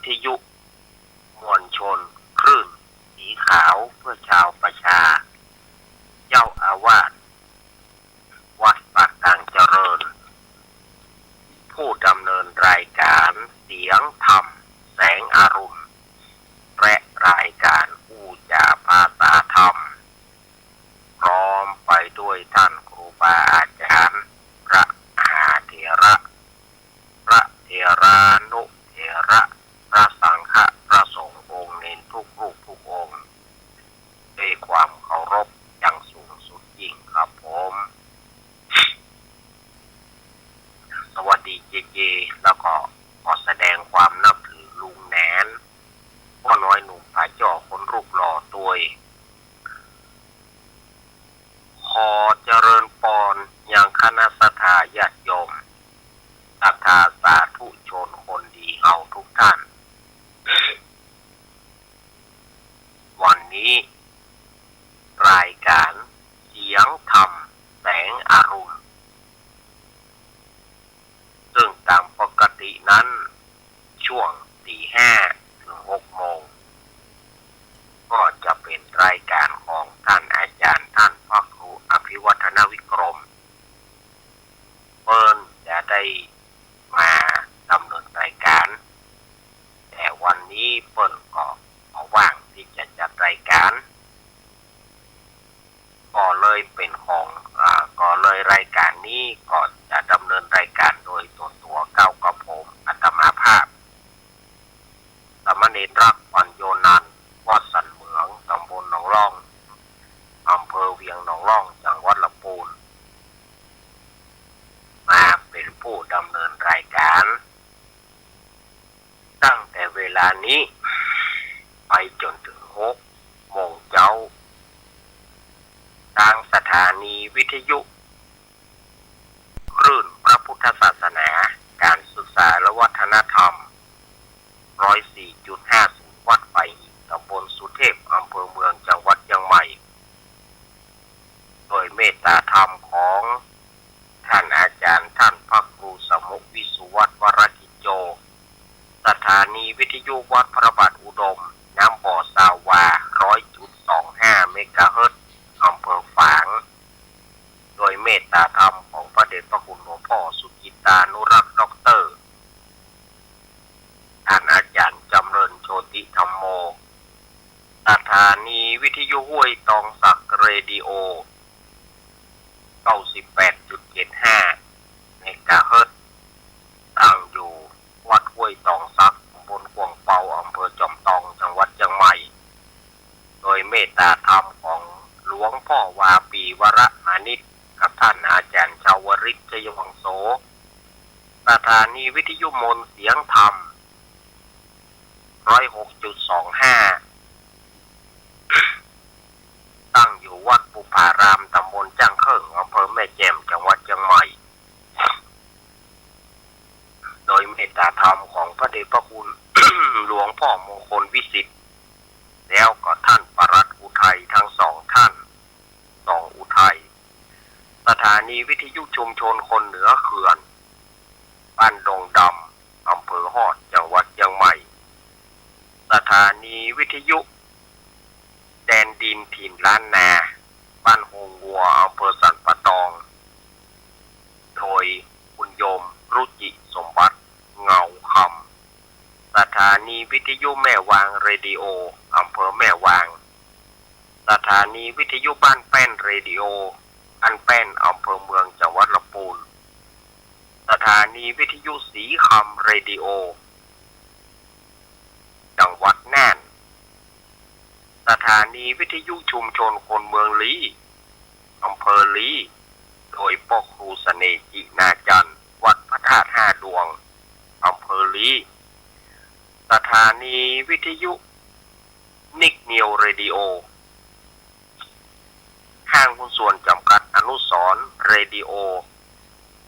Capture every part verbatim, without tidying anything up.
ทยุมวลชนคลื่นสีขาวเพื่อชาวประชา เจ้าอาวาสวัดป่าต่างเจริญ ผู้ดำเนินรายการเสียงธรรมแสงอรุณ และรายการอู้จ๋าภาษาธรรม พร้อมไปด้วยท่านครูบาอาจารย์ พระมหาเถระ พระเถรานุเถระ พระสังฆะ พระสงฆ์องค์เณรทุกรูปทุกองค์ ด้วยความเคารพอย่างสูงสุดยิ่งครับผม สวัสดีเจเจ แล้วก็ขอแสดงความนับถือลุงแหนน ป้อน้อยหนุ่มผาจ้อคนรูปหล่อตวย ขอเจริญปอนยังคณะศรัทธาญาติโยม ศรัทธาสาธุชนคนดีเฮาทุกท่าน วันนี้รายการเสียงธรรมแสงอรุณ ซึ่งตามปกตินั้นช่วงตีห้าถึงหกโมง ก็จะเป็นรายการของท่านอาจารย์ท่านพระครูอภิวัฒนวิกรม เปิ้นจะได้มาดำเนินรายการ แต่วันนี้เปิ้นก็บ่ว่างตี้จะจัดรายการ ก็เลยเป๋นของ อ่า ก็เลยรายการนี้ก็จะดำเนินรายการโดยส่วนตั๋วก้าวกระผมอาตมาภาพ สามเณรรัก ปัญโญนันท์ วัดสันเหมือง ตำบลหนองล่อง อำเภอเวียงหนองล่อง จังหวัดลำปูน มาเป๋นผู้ดำเนินรายการ ตั้งแต่เวลานี้ไปจ๋นเถิงหกโมงเจ๊า ตางสถานีวิทยุ คลื่นพระพุทธศาสนา ก๋านศึกษาและวัฒนธรรม ร้อยสี่จุดห้าศูนย์ วัดฝายหิน ตำบลสุเทพ อำเภอเมือง จังหวัดเจียงใหม่ โดยเมตตาธรรมของท่านอาจารย์ท่านพระครูสมุ วิสุวัฒน์ วรกิจโจ สถานีวิทยุวัดพระบาทอุดม น้ำบ่อ ซาววา ร้อยจุดสองห้า เมกะเฮิรตซ์ อำเภอฝาง โดยเมตตาธรรมของพระเดชพระคุณหลวงพ่อสุจิตตานุรักษ์ ด็อกเตอร์ ท่านอาจารย์จำเริญโชติธัมโม สถานีวิทยุห้วยตองสัก เรดิโอ เก้าสิบแปดจุดเจ็ดห้า เมกะเฮิรตซ์ ตั้งอยู่วัดห้วยตองสัก ตำบลขวางเปา อำเภอจอมตอง จังหวัดเจียงใหม่ โดยเมตตาธรรมของหลวงพ่อวาปี วรมานิช กับท่านอาจารย์ชาวริต ชัยวังโส สถานีวิทยุมนต์เสียงธรรม ร้อยหกจุดสองห้า ตั้งอยู่วัดบุปผาราม ตำบลจ้างเคิ่ง อำเภอแม่แจ่ม จังหวัดเจียงใหม่ โดยเมตตาธรรมของพระเดชพระคุณ หลวงพ่อมงคลวิสิทธิ์ แล้วก็ท่านปลัดอุทัยทั้งสองท่าน สองอุทัย สถานีวิทยุชุมชนคนเหนือเขื่อน บ้านดงดำ อำเภอฮอด จังหวัดเจียงใหม่ สถานีวิทยุแดนดินถิ่นล้านนา บ้านโฮงงัว อำเภอสันป่าตอง โดยคุณโยมรุจิสมบัติ เงาคำ สถานีวิทยุแม่วาง เรดิโอ อำเภอแม่วาง สถานีวิทยุบ้านแป้น เรดิโอ บ้านแป้น อำเภอเมือง จังหวัดลำปูน สถานีวิทยุสีคำ เรดิโอ จังหวัดน่าน สถานีวิทยุชุมชนคนเมืองลี้ อำเภอลี้ โดยป้อครูเสน่ห์ จินาจันทร์ วัดพระธาตุห้าดวง อำเภอลี้ สถานีวิทยุนิกนิว เรดิโอ ห้างหุ้นส่วนจำกัดอนุสรณ์ เรดิโอ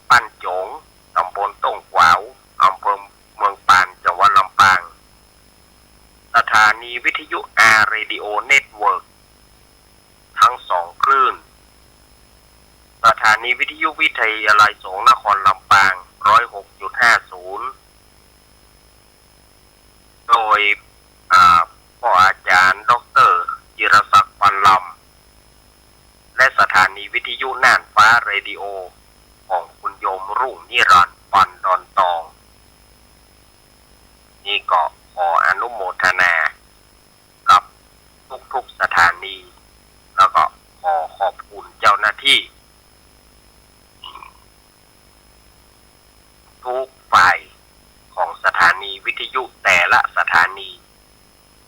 บ้านโจ๋ง ตำบลต้งขวาว อำเภอเมืองปาน จังหวัดลำปาง สถานีวิทยุอาร์ เรดิโอ เน็ตเวิร์ก ทั้งสองคลื่น สถานีวิทยุวิทยาลัยสงฆ์นครลำปาง ร้อยหกจุดห้าศูนย์ โด วิทยุน่านฟ้าเรดิโอของคุณโยมรุ่งนิรันดร์ ปันดอนตอง นี่ก็ขออนุโมทนากับทุกๆสถานี แล้วก็ขอขอบคุณเจ้าหน้าที่ ทุกฝ่ายของสถานีวิทยุแต่ละสถานี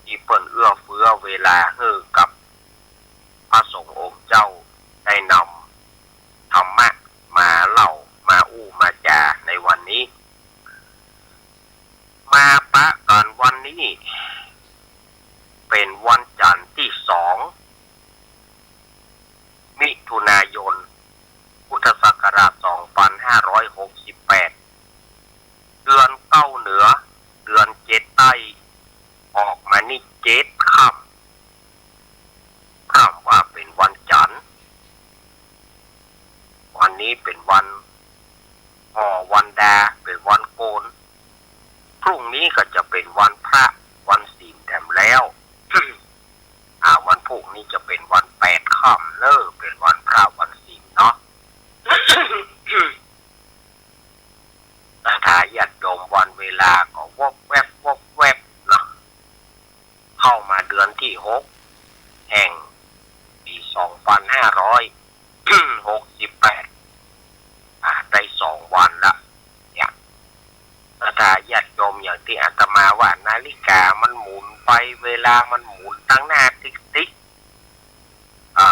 ตี้เปิ้นเอื้อเฟื้อเวลาหื้อกับพระสงฆ์องค์เจ้าได้นำธรรมะมาเล่ามาอู้มาจาในวันนี้ มาปะกั๋นวันนี้ เป๋นวันจันทร์ตี้สอง มิถุนายน พุทธศักราชสองปันห้าร้อยหกสิบแปด เดือนเก๊าเหนือ เดือนเจ็ดใต้ ออกมานี่เจ็ดค่ำ ค่ำว่าเป๋นวันจันทร์ วันนี้เป๋นวันห่อวันดา เป๋นวันโกน พรุ่งนี้ก็จะเป๋นวันพระวันศีลแถมแล้ว อ่า วันพรุ่งนี้จะเป๋นวันแปดค่ำเน่อ เป๋นวันพระวันศีลเนาะ ศรัทธาญาติโยม วันเวลาก็วบแวบวบแวบเนาะ เข้ามาเดือนตี้หกแห่งปี๋สองปันห้าร้อยหกสิบแปด อ่า ได้สองวันละ เนี่ย ศรัทธาญาติโยม อย่างตี้อาตมาว่านาฬิกามันหมุนไป เวลามันหมุนตังหน้าติ๊กติ๊ก อ่า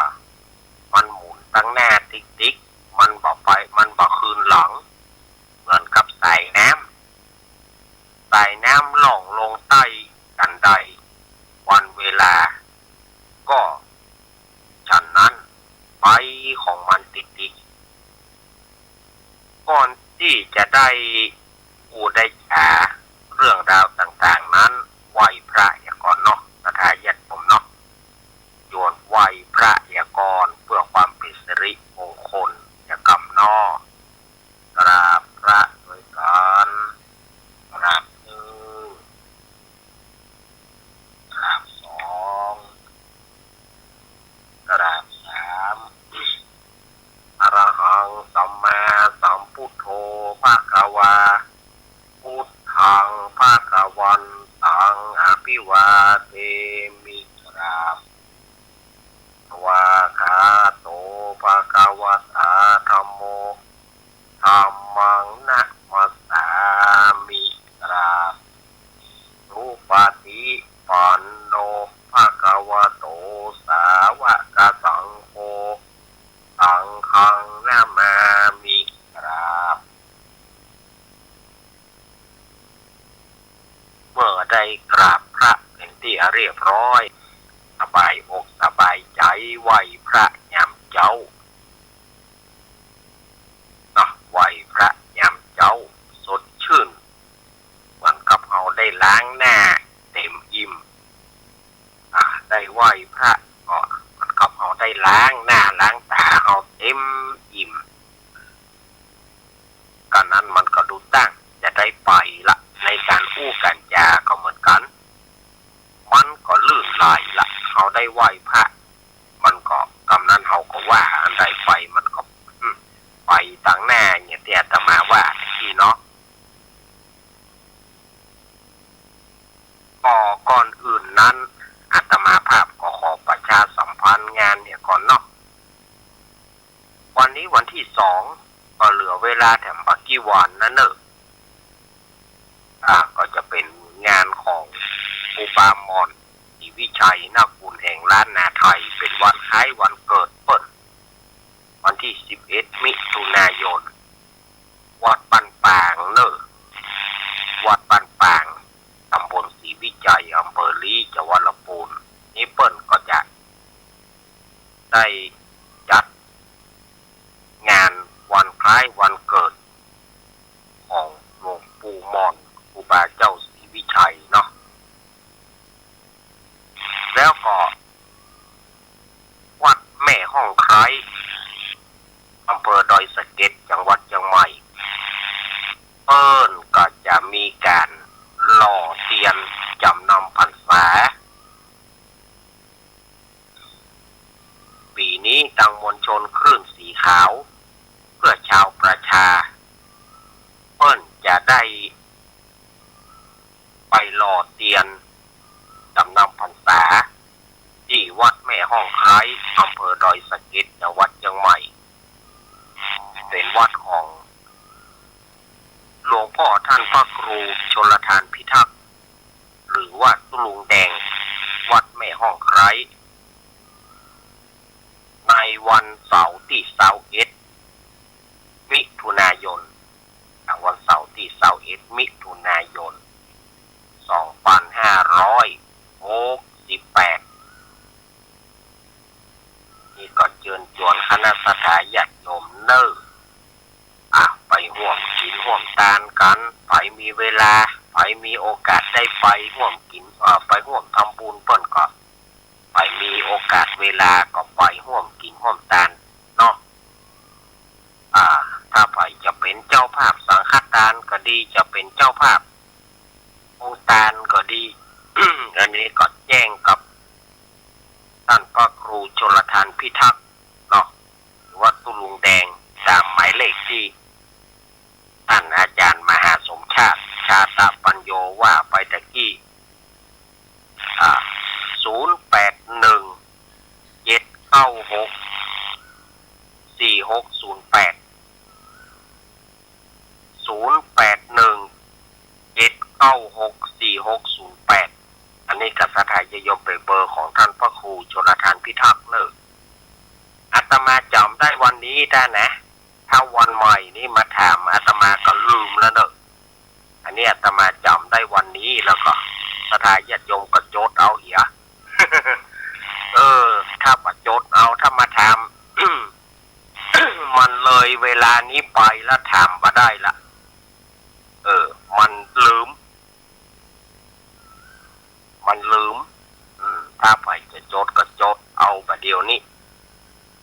มันหมุนตังหน้าติ๊กติ๊ก มันบ่ไป มันบ่คืนหลัง เหมือนกับสายน้ำ สายน้ำล่องลงใต้ฉันใด วันเวลาก็ฉันนั้น ไปของมันติ๊กติ๊ก ก่อนตี้จะได้อู้ได้จ๋าเรื่องราวต่างๆ นั้น ไหว้พระเหียก่อนเนาะ ศรัทธาญาติโยมเนาะ โยมไหว้พระเหียก่อน เปื้อความเป๋นสิริมงคลเหียก่ำเนาะ กราบพระตวยกั๋น กราบหนึ่ง กราบสอง กราบสาม อะระหังสัมมาสัมพุทโธภะคะวา พุทธังภะคะวันตัง อะภิวาเทมิ กราบ สวากขาโตภะคะวะตาธัมโม ธัมมังนะมัสสามิ กราบ สุปฏิปันโนภะคะวะโต สาวกสังโฆ สังฆังนะมามิ กราบ เมื่อได้กราบพระเป๋นตี้เรียบร้อย สบายอกสบายใจ๋ ไหว้พระยามเจ๊าเนาะ ไหว้พระยามเจ๊า สดชื่น เหมือนกับเฮาได้ล้างหน้าเต็มอิ่ม อ่า ได้ไหว้พระก็เหมือนกับเฮาได้ล้างหน้าล้างต๋าเฮาเต็มอิ่ม กานั้นมันก็ดูตั้งจะได้ไปละ ในก๋านอู้ก๋านจาก็เหมือนกั๋น มันก็ลื่นไหลละ เฮาได้ไหว้พระ มันก็ กำนั้นเฮาก็ว่าอันใดไป มันก็ อืม ไปตังหน้า อย่างตี้อาตมาว่าตี้เนาะ ก็ก่อนอื่นนั้น อาตมาภาพก็ขอประชาสัมพันธ์งานเหียก่อนเนาะ วันนี้วันตี้สอง ก็เหลือเวลาแถมบ่กี่วันนั้นเน่อ อ่า ก็จะเป๋นงานของครูบาหม่อน ศรีวิชัยนากุล แห่งล้านนาไทย เป๋นวันคล้ายวันเกิดเปิ้น วันตี้สิบเอ็ด มิถุนายน วัดบ้านปางเน่อ วัดบ้านปาง ต๋ำบลศรีวิชัย อำเภอลี้ จังหวัดลำปูน นี่เปิ้นก็จะได้จัดงานวันคล้ายวันเกิดของหลวงปู่หม่อน ครูบาเจ้าศรีวิชัยเนาะ แล้วก็วัดแม่ฮ่องไคร้ อำเภอดอยสะเก็ด จังหวัดเจียงใหม่ ลทานพิทักษ์ หรือว่าตุ๊ลุงแดง วัดแม่ฮ่องไคร้ ในวันเสาร์ตี้ซาวเอ็ด มิถุนายน อ่ะ วันเสาร์ตี้ซาวเอ็ด มิถุนายน สองปันห้าร้อยหกสิบแปด นี่ก็เจิญจวนคณะศรัทธาญาติโยมเน่อ อ่ะ ไปฮ่วมกิ๋นฮ่วมตานกั๋น ใผมีเวลา ใผมีโอกาสได้ไปฮ่วมกิ๋น เอ่อ ไปฮ่วมทำบุญเปิ้นก็ ใผมีโอกาสเวลาก็ไปฮ่วมกิ๋นฮ่วมตานเนาะ อ่า ถ้าใผจะเป๋นเจ้าภาพสังฆตานก็ดี จะเป๋นเจ้าภาพโฮงตานก็ดี อันนี้ก็แจ้งกับต้านพระครูชลทานพิทักษ์เนาะ หรือว่าตุ๊ลุงแดง ต๋ามหมายเลขตี้ต้านอาจ๋ารย์มหาสมชาติ ชาตะปัญโญ ว่าไปตะกี้ อ่า ศูนย์แปดหนึ่ง เจ็ดเก้าหก สี่หกศูนย์แปด ศูนย์แปดหนึ่ง เจ็ดเก้าหก สี่หกศูนย์แปด อันนี้ก็ศรัทธาญาติโยม เป๋นเบอร์ของต้านพระครูชลทานพิทักษ์เน่อ อาตมาจ๋ำได้วันนี้ได้นะ ถ้าวันใหม่นี้มาถามอาตมาก็ลืมแล้วเน่อ อันนี้อาตมาจ๋ำได้วันนี้ แล้วก็ศรัทธาญาติโยมก็จดเอาเหีย เออ ถ้าบ่จดเอา ถ้ามาถาม มันเลยเวลานี้ไปแล้วถามบ่ได้ละ เออ มันลืม มันลืม อืม ถ้าใผจะจดก็จดเอาบ่าเดี่ยวนี้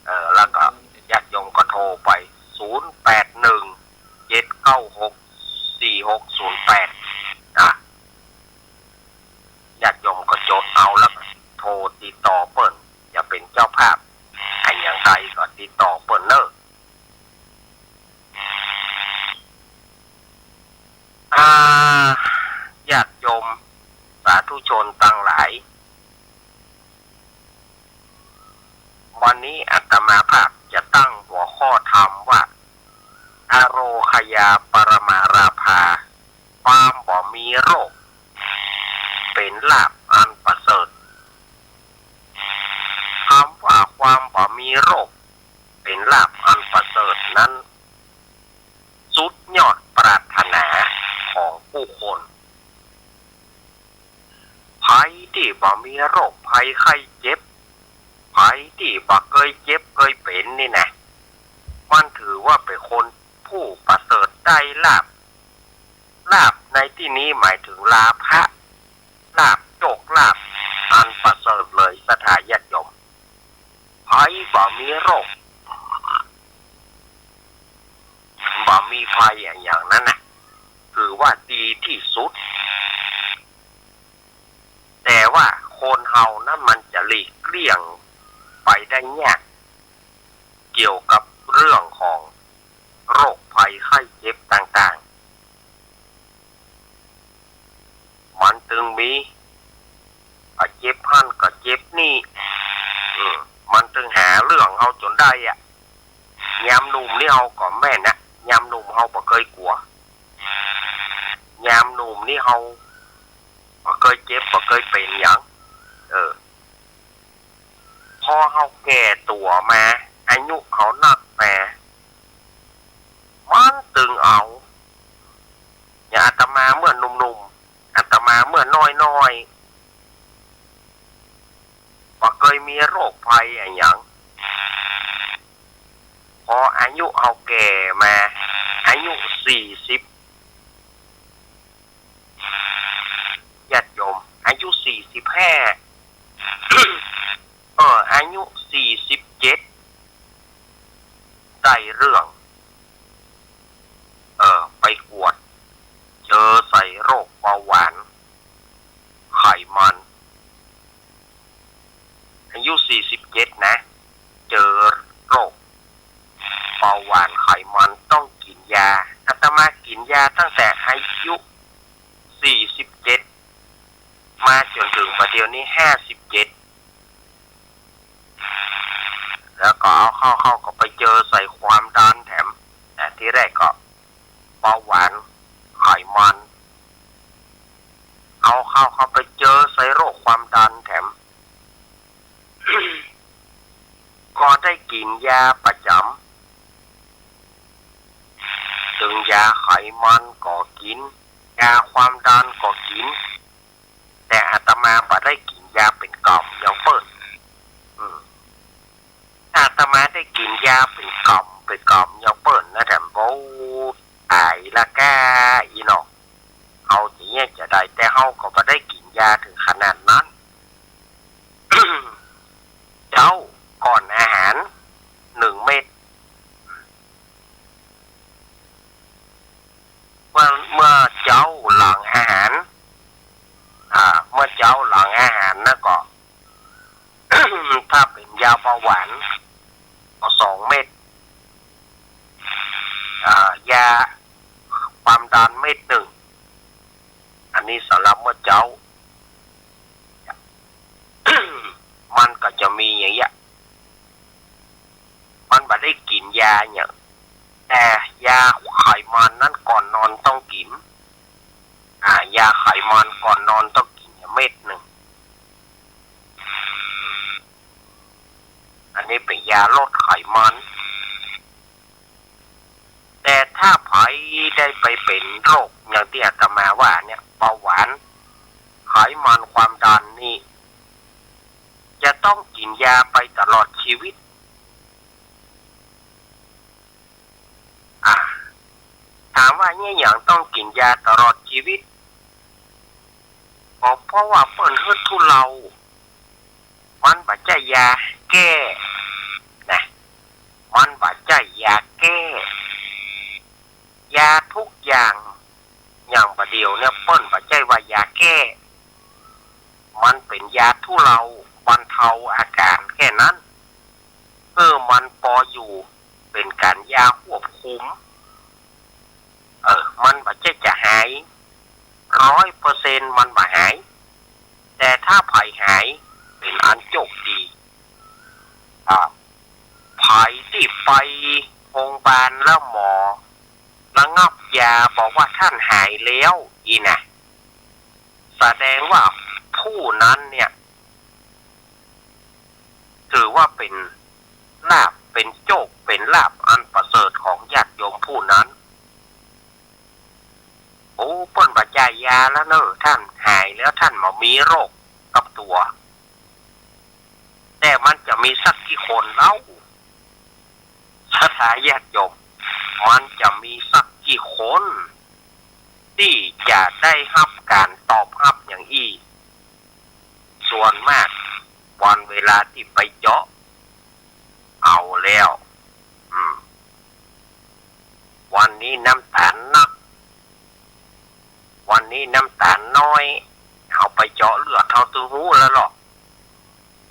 เออ แล้วก็ญาติโยมก็โทรไป ศูนย์แปดหนึ่ง เจ็ดเก้าหก สี่หกศูนย์แปด อ่ะ ญาติโยมก็จดเอา แล้วก็โทรติดต่อเปิ้น จะเป๋นเจ้าภาพอะหยังใดก็ติดต่อเปิ้นเน่อ อ่า ญาติโยมสาธุชนตังหลาย วันนี้อาตมาภาพจะตั้งหัวข้อธรรมว่า อโรคยาปรมาราภา ความบ่มีโรค เป๋นลาภอันประเสริฐ คำว่าความบ่มีโรค เป๋นลาภอันประเสริฐนั้น สุดยอดปรารถนาของผู้คน ใผตี้บ่มีโรคภัยไข้เจ็บ ใผตี้บ่เกยเจ็บเกยเป๋นนี่นะ มันถือว่าเป๋นคนผู้ประเสริฐได้ลาภ ลาภในตี้นี้หมายเถิงลาภะ ลาภโชคลาภอันประเสริฐเลยศรัทธาญาติโยม ใผบ่มีโรค บ่มีภัยอะหยังนั้นนะ ถือว่าดีตี้สุด แต่ว่าคนเฮานั้นมันจะหลีกเลี่ยงไปได้ยาก เกี่ยวกับเรื่องของโรคภัยไข้เจ็บต่างๆ มันตึงมี อ่ะ เจ็บหั้นก็เจ็บนี่ อืม มันตึงหาเรื่องเฮาจ๋นได้อะ ยามหนุ่มนี่เฮาก็แม่นนะ ยามหนุ่มเฮาบ่เกยกั๋ว ยามหนุ่มนี่เฮาบ่เกยเจ็บ บ่เกยเป๋นหยัง เออ พอเฮาแก่ตั๋วมา อายุเฮานักมา มันตึงเอา อย่างอาตมาเมื่อหนุ่มๆ อาตมาเมื่อน้อยๆ บ่เกยมีโรคภัยอะหยัง พออายุเฮาแก่มา อายุสี่สิบ ญาติโยม อายุสี่สิบห้า เออ อายุสี่สิบเจ็ด ได้เรื่อง เออ ไปกวด เจอใส่โรคเบาหวาน ไขมัน อายุสี่สิบเจ็ดนะ เจอโรคเบาหวานไขมัน ต้องกิ๋นยา อาตมากิ๋นยาตั้งแต่อายุสี่สิบเจ็ด มาจ๋นเถิงปัจจุบันนี้ห้าสิบเจ็ด แล้วก็เอาเข้า เข้าก็ไปเจอใส่ความดันแถม อ่ะ ทีแรกก็เบาหวาน ไขมัน กิ๋นยาประจ๋ำ ตึงยาไขมันก็กิ๋น ยาความดันก็กิ๋น แต่อาตมาบ่ได้กิ๋นยาเป๋นกำอย่างเปิ้น อืม อาตมาได้กิ๋นยาเป๋นกำ เป๋นกำอย่างเปิ้นนะ แถม โอ้ ต๋ายละก้า อี้เนาะ เอาจะเยียะจะใด แต่เฮาก็บ่ได้กิ๋นยาเถิงขนาดนั้น เจ๊าก่อนอาหารนึ่งเม็ด เมื่อ เมื่อเจ๊าหลังอาหาร อ่า เมื่อเจ๊าหลังอาหารนะก็ ถ้าเป๋นยาเบาหวานก็สองเม็ด อ่า ยาความดันเม็ดนึ่ง อันนี้สำหรับเมื่อเจ๊า มันก็จะมีอย่างเยียะ มันบ่ได้กิ๋นยาหยัง แต่ยาไขมันนั้นก่อนนอนต้องกิ๋น อ่า ยาไขมันก่อนนอนต้องกิ๋นเม็ดนึ่ง อันนี้เป๋นยาลดไขมัน แต่ถ้าใผได้ไปเป๋นโรคอย่างตี้อาตมาว่าเนี่ย เบาหวาน ไขมัน ความดันนี่ จะต้องกิ๋นยาไปตลอดชีวิต อ่า ถามว่าเยียะหยังต้องกิ๋นยาตลอดชีวิต ก็เพราะว่าเปิ้นหื้อทุเลา มันบ่ใจ้ยาแก้นะ มันบ่ใจ้ยาแก้ ยาทุกอย่าง อย่างบ่าเดี่ยวเนี่ยเปิ้นบ่ใจ้ว่ายาแก้ มันเป๋นยาทุเลาบรรเทาอาก๋านแค่นั้น เออ มันปออยู่ เป๋นก๋านยาควบคุม เออ มันบ่ใจ้จะหาย ร้อยเปอร์เซ็นต์ มันบ่หาย แต่ถ้าใผหาย เป๋นอันโจคดี อ่า ใผตี้ไปโฮงบาลแล้วหมอระงับยาบอกว่าต้านหายแล้ว อี้นะ แสดงว่าผู้นั้นเนี่ย ถือว่าเป๋นลาภ เป๋นโจค เป๋นลาภอันประเสริฐของญาติโยมผู้นั้น โอ้ เปิ้นบ่จ่ายยาแล้วเน่อ ต้านหายแล้ว ต้านบ่มีโรคกับตั๋ว แต่มันจะมีสักกี่คนเล่า ศรัทธาญาติโยม มันจะมีสักกี่คนตี้จะได้ฮับก๋านตอบฮับอย่างอี้ ส่วนมากวันเวลาตี้ไปเจาะ เอาแล้ว อืม วันนี้น้ำตาลนัก วันนี้น้ำตาลน้อย เฮาไปเจาะเลือด เฮาตึงฮู้แล้วเนาะ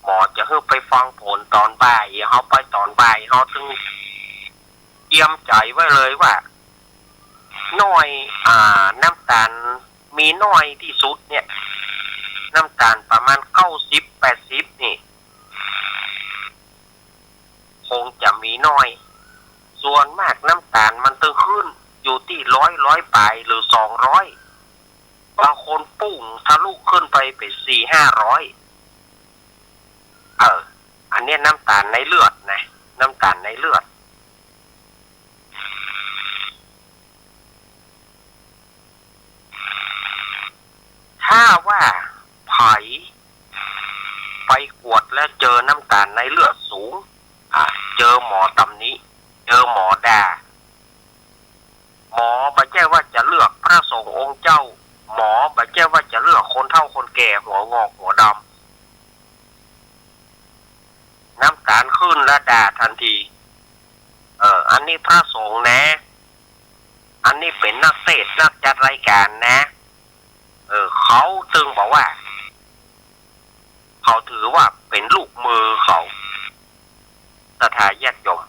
หมอจะหื้อไปฟังผลต๋อนบ่าย เฮาไปต๋อนบ่าย เฮาตึงเตรียมใจ๋ไว้เลยว่า น้อย อ่า น้ำตาลมีน้อยตี้สุดเนี่ย น้ำตาลประมาณเก้าสิบ แปดสิบนี่ คงจะมีน้อย ส่วนมากน้ำตาลมันตึงขึ้นอยู่ตี้ร้อย ร้อยป๋ายหรือสองร้อย บางคนปุ้งทะลุขึ้นไปเป๋นสี่ห้าร้อย เออ อันเนี้ยน้ำตาลในเลือดนะ น้ำตาลในเลือด ถ้าว่าใผไปกวดแล้วเจอน้ำตาลในเลือดสูง อ่ะ เจอหมอตำหนิ เจอหมอด่า หมอบ่ใจ้ว่าจะเลือกพระสงฆ์องค์เจ้า หมอบ่ใจ้ว่าจะเลือกคนเฒ่าคนแก่หัวงอกหัวดำ น้ำตาลขึ้นแล้วด่าทันที เออ อันนี้พระสงฆ์นะ อันนี้เป๋นนักเทศน์นักจัดรายการนะ เออ เขาตึงบอกว่า เขาถือว่าเป๋นลูกมือเขา ศรัทธาญาติโยม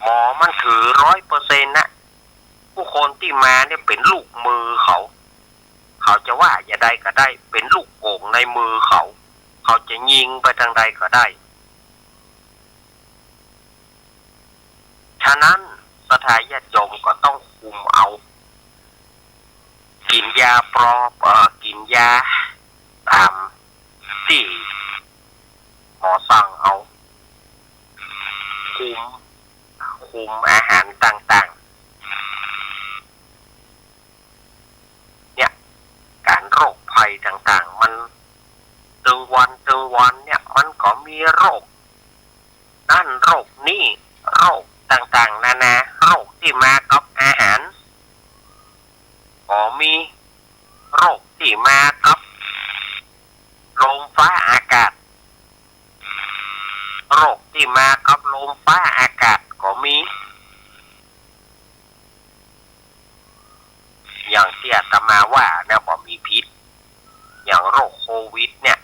หมอมันถือร้อยเปอร์เซ็นต์นะ ผู้คนตี้มาเนี่ยเป๋นลูกมือเขา เขาจะว่าจะใดก็ได้ เป๋นลูกโป่งในมือเขา เขาจะยิงไปตางใดก็ได้ ฉะนั้นศรัทธาญาติโยมก็ต้องคุมเอา กิ๋นยาปลอม เอ่อ กิ๋นยาต๋ามตี้หมอสั่งเอา คุม คุมอาหารต่างๆ เนี่ย ก๋านโรคภัยต่างๆ มันตึงวันตึงวันเนี่ย มันก็มีโรค นั่นโรคนี้ โรคต่างๆ นานา โรคตี้มากับอาหาร ก็มี โรคตี้มากับลมฟ้าอากาศ โรคตี้มากับลมฟ้าอากาศก็มี อย่างตี้อาตมาว่านะ บ่มีผิด อย่างโรคโควิดเนี่ย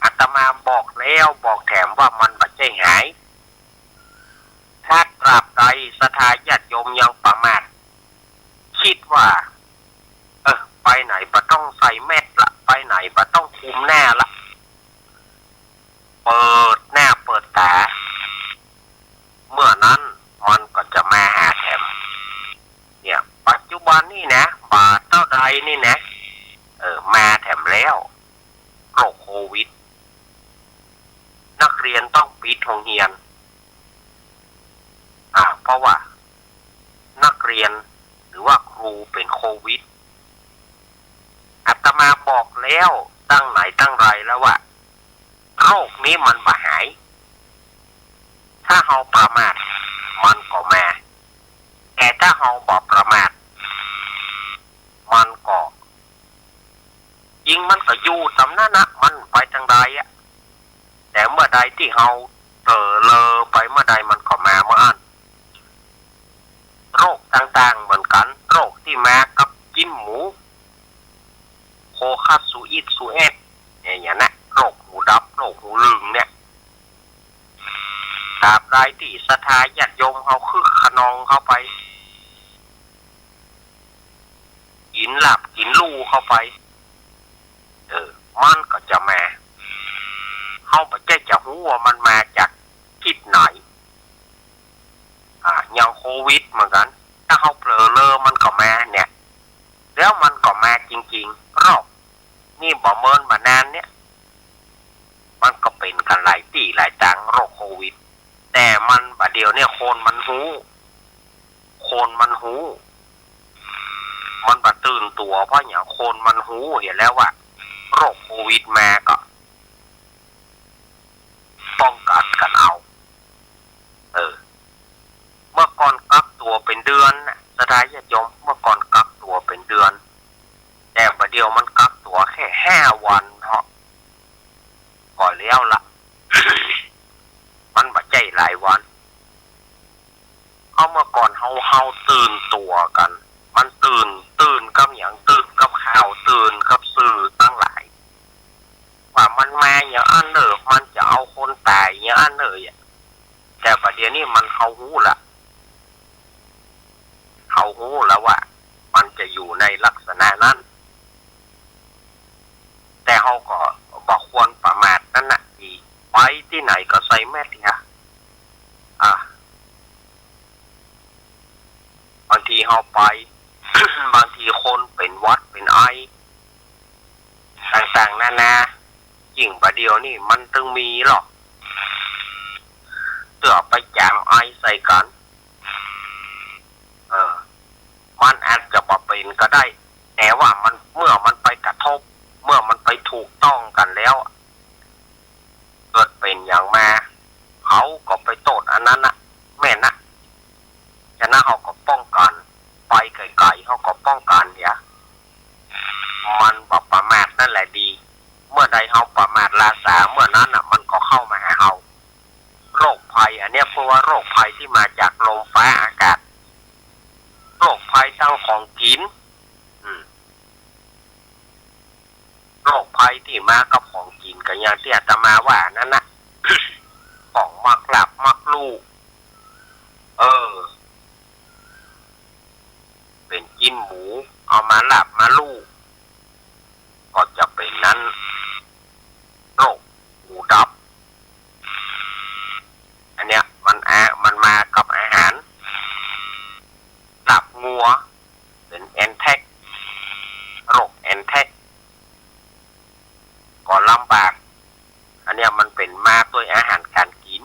อาตมาบอกแล้วบอกแถมว่ามันบ่ใจ้หาย ถ้าตราบใดศรัทธาญาติโยมยังประมาท กึ๊ดว่า เออ ไปไหนบ่ต้องใส่แมสละ ไปไหนบ่ต้องคุมหน้าละ เปิดหน้าเปิดต๋า เมื่อนั้นมันก็จะมาหาแถม เนี่ย ปัจจุบันนี่นะ บ่าเต้าใดนี่นะ เออ มาแถมแล้ว โรคโควิด นักเรียนต้องปิดโฮงเฮียน อ่า เพราะว่านักเรียนหรือว่าครูเป๋นโควิด อาตมาบอกแล้วตั้งไหนตั้งไรแล้วว่า โรคนี้มันบ่หาย ถ้าเฮาประมาท มันก็มา แต่ถ้าเฮาบ่ประมาท มันก็ จริงมันก็อยู่ส่ำนั้นนะ มันไปตางใดอะ แต่เมื่อใดตี้เฮาเผลอเรอไปเมื่อใดมันก็มาเมื่ออั้น โรคต่างๆ เหมือนกั๋น โรคตี้มากับจิ๊นหมู โคคัส ซูอิด ซูเอด เนี่ย อย่างเนี้ย โรคหูดับ โรคหูลึงเนี่ย ตราบใดตี้ศรัทธาญาติโยมเฮาคึกคะนองเข้าไป กิ๋นลาบกิ๋นลู่เข้าไป เออ มันก็จะมา เฮาบ่ใจ้จะฮู้ว่ามันมาจากทิศไหน อ่า อย่างโควิดเหมือนกั๋น ถ้าเฮาเผลอเรอมันก็มาเนี่ย แล้วมันก็มาจริงๆ โรคนี่บ่เมินบ่นานเนี่ย มันก็เป๋นกั๋นหลายตี้หลายตาง โรคโควิด แต่มันบ่าเดี่ยวเนี่ยคนมันฮู้ คนมันฮู้ มันบ่ตื่นตั๋ว เพราะหยัง คนมันฮู้เหียแล้วว่า โรคโควิดมาก็ ป้องกั๋นกั๋นเอา เออ เมื่อก่อนกักตั๋วเป๋นเดือนน่ะ ศรัทธาญาติโยม เมื่อก่อนกักตั๋วเป๋นเดือน แต่บ่าเดี่ยวมันกักตั๋วแค่ห้าวันเนาะ ก็แล้วละ มันบ่ใจ้หลายวัน เอาเมื่อก่อนเฮา เฮาตื่นตั๋วกั๋น มันตื่น ตื่นกับหยัง ตื่นกับข่าว ตื่นกับสื่อตังหลาย ว่ามันมาอย่างอั้นเน่อ มันจะเอาคนต๋ายอย่างอั้นเน่อ แต่บ่าเดี่ยวนี้มัน เฮาฮู้ละ เฮาฮู้แล้วว่า มันจะอยู่ในลักษณะนั้น แต่เฮาก็บ่ควรประมาทนั่นน่ะ ตี้ไปตี้ไหนก็ใส่แมสก์เหีย อ่ะ บางทีเฮาไป บางทีคนเป๋นหวัดเป๋นไอ ต่างๆ นานา ยิ่งบ่าเดี่ยวนี่มันตึงมีหรอก เตื้อไปจ๋ามไอใส่กั๋น เออ มันอาจจะบ่เป๋นก็ได้ แต่ว่ามัน เมื่อมันไปกระทบ เมื่อมันไปถูกต้องกั๋นแล้ว เกิดเป๋นอย่างมา เขาก็ไปโต้ษอันนั้นนะ แม่นนะ ฉะนั้นเขาก็ป้องกั๋น ไปไก๋ๆ เขาก็ป้องกั๋นเหีย มันบ่ประมาทนั่นแหละดี เมื่อใดเฮาประมาทลาสา เมื่อนั้นน่ะ มันก็เข้ามาหาเฮา โรคภัยอันเนี้ย เพราะว่าโรคภัยตี้มาจากลมฟ้าอากาศ โรคภัยตางของกิ๋น อืม โรคภัยตี้มากับของกิ๋นก็อย่างตี้อาตมาว่านั่นน่ะ ของมักลาบมักลู่ เออ เป๋นจิ๊นหมู เอามาลาบมาลู่ ก็จะเป๋นนั้น โรคหูดับ อันเนี้ยมันอา มันมากับอาหาร ลาบงัว เป๋นแอนแทรก โรคแอนแทรก ก็ลำบาก อันเนี้ยมันเป๋นมาตวยอาหารก๋านกิ๋น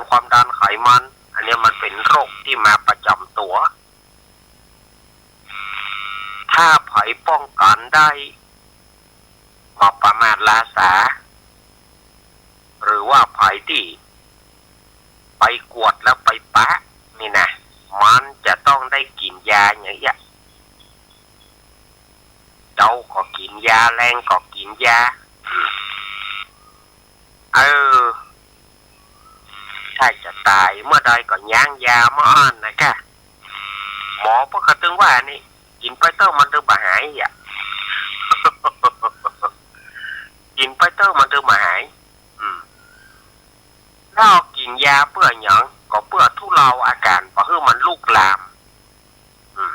ความดันไขมัน อันเนี้ยมันเป๋นโรคตี้มาประจ๋ำตั๋ว ถ้าใผป้องกั๋นได้ บ่ประมาทลาสา หรือว่าใผตี้ไปกวดแล้วไปปะนี่นะ มันจะต้องได้กิ๋นยาอย่างเนี้ย เจ๊าก็กิ๋นยา แลงก็กิ๋นยา เออ ถ้าจะต๋ายเมื่อใดก็ย้างยาเมื่ออั้นนะก้า หมอเปิ้นก็ตึงว่านี่ กิ๋นไปเต๊อะมันตึงบ่หายอะ กิ๋นไปเต๊อะมันตึงบ่หาย อืม แล้วกิ๋นยาเปื้อหยัง ก็เปื้อทุเลาอาก๋าน บ่หื้อมันลุกลาม อืม